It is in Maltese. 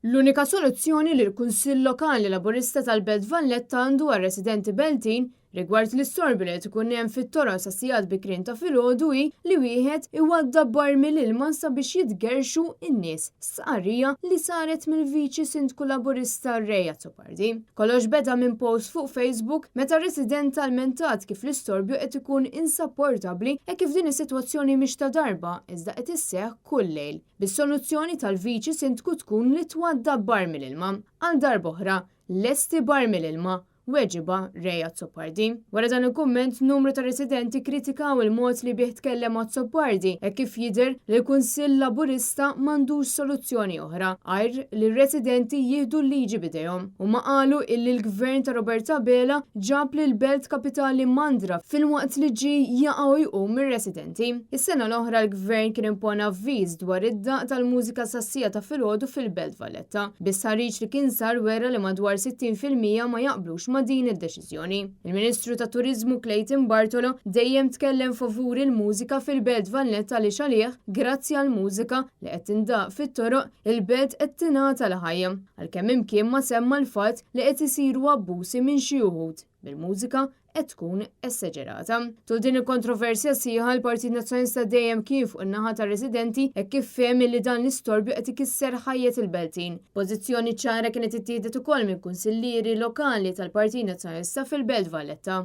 L-unika soluzzjoni li l-Kunsill Lokali Laburista tal-Belt Valletta għandu għar-residenti Beltin rigward l-istorbju li qed ikun hemm fit-toroq sa sigħat bikrin ta' filgħodu hi li wieħed iwaddab barmil ilma sabiex jitgerrxu n-nies, stqarrija li saret mill-Viċi Sindku Laburista Ray Azzopardi. Kollox beda minn post fuq Facebook meta residenta lmentat kif l-istorbju qed ikun insapportabbli hekk kif din is-sitwazzjoni mhix ta' darba iżda qed isseħħ kull lejl. Bis-soluzzjoni tal-Viċi Sindku tkun li twaddab barmil ilma. Għal darb'oħra, lesti barmil ilma, weġibha Ray Azzopardi. Wara dan il-kumment, numru ta' residenti kkritikaw il-mod li bih tkellem Azzopardi hekk kif jidher li l-Kunsill Laburista m'għandux soluzzjoni oħra għajr li r-residenti jieħdu l-liġi b'idejhom. Huma qalu illi l-Gvern ta' Robert Abela ġab lill-belt kapitali mandra filwaqt li ġie jaqa' u jqum mir-residenti. Is-sena l-oħra l-Gvern kien impona avviż dwar id-daqq tal-mużika sas-siegħa ta' filgħodu fil-Belt Valletta. Bi stħarriġ li kien sar wera li madwar 60% ma jaqblux ma' din id-deċiżjoni. Il-Ministru tat-Turiżmu Clayton Bartolo dejjem tkellem favur il-mużika fil-Belt Valletta għaliex għalih, grazzi għall-mużika li qed tindaqq fit-toroq, il-belt qed tingħata l-ħajja. Għalkemm imkien ma semma l-fatt li qed isiru abbusi minn xi uħud bil-mużika qed tkun eseġerata. Tul din il-kontroversja sħiħa l-Partit Nazzjonalista dejjem kien fuq in-naħa tar-residenti hekk kif fehem li dan l-istorbju qed ikisser ħajjet il-Beltin. Pożizzjoni ċara kienet ittieħdet ukoll minn kunsillieri lokali tal-Partit Nazzjonalista fil-Belt Valletta.